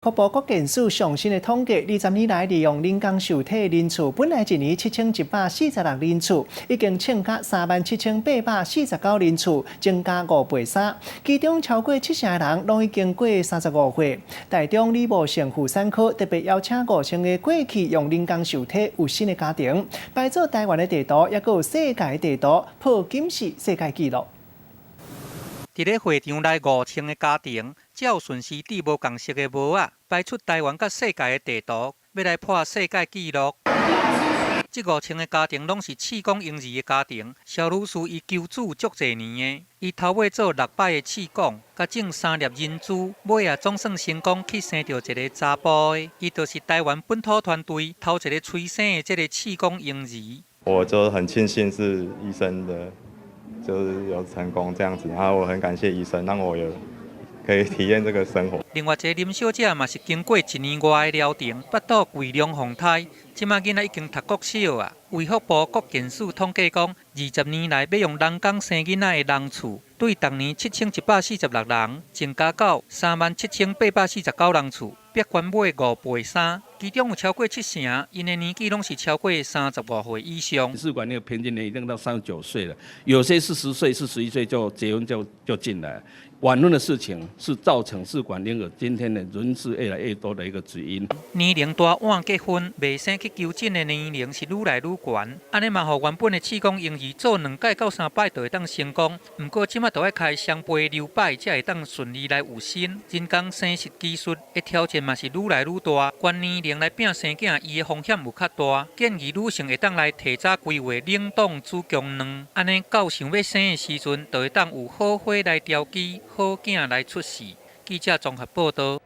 衛福部國健署上新的統計，20年來利用人工受體的人次，本來一年7146人次，已經衝到37,849人次，增加5倍三。其中超過七成的人攏已經過35歲。台中李無勝婦產科特別邀請5000個過去用人工受體有身的家庭，排做台灣的地圖，抑閣有世界的地圖，破金氏世界紀錄。佇咧會場內5000個家庭，照順時佇無仝色的帽仔，擺出台灣佮世界的地圖，欲來破世界紀錄。這5000個家庭攏是試管嬰兒的家庭。蕭女士伊求子足濟年的，伊頭尾做六擺的試管，佮種三粒人珠，尾仔總算成功去生著一个查埔的。伊就是台灣本土團隊頭一个催生的這个試管嬰兒。我就很慶幸是醫生的，就是有成功這樣子，然後我很感謝醫生，讓我有可以體驗這個生活。另外一个林小姐嘛是經過一年外的療程，腹肚規龍鳳胎，這馬囡仔已經讀國小啊。衛福部國健署統計講，20年來欲用人工生囡仔的人次，對逐年7146人，增加到37,849人次，逼懸尾5倍三。其中有超過七成，𪜶的年紀攏是超過35歲以上。試管那個平均年齡已經到39歲了，有些40歲、41歲就結婚就進來。晚婚的事情是造成試管嬰兒今天的人數越來越多的一個主因。年齡大晚結婚，袂生去求診的年齡是愈來愈懸，按呢嘛，予原本的試管嬰兒做兩擺到三擺就會當成功，毋過這馬就愛開雙倍兩擺才會當順利來有身。人工生殖技術的挑戰嘛是愈來愈大，懸年齡來拚生囝，伊的風險有較大。建議女性會當來提早規劃冷凍子宮卵，按呢到想欲生的時陣，就會當有好花來調劑，好囝來出世。記者綜合報導。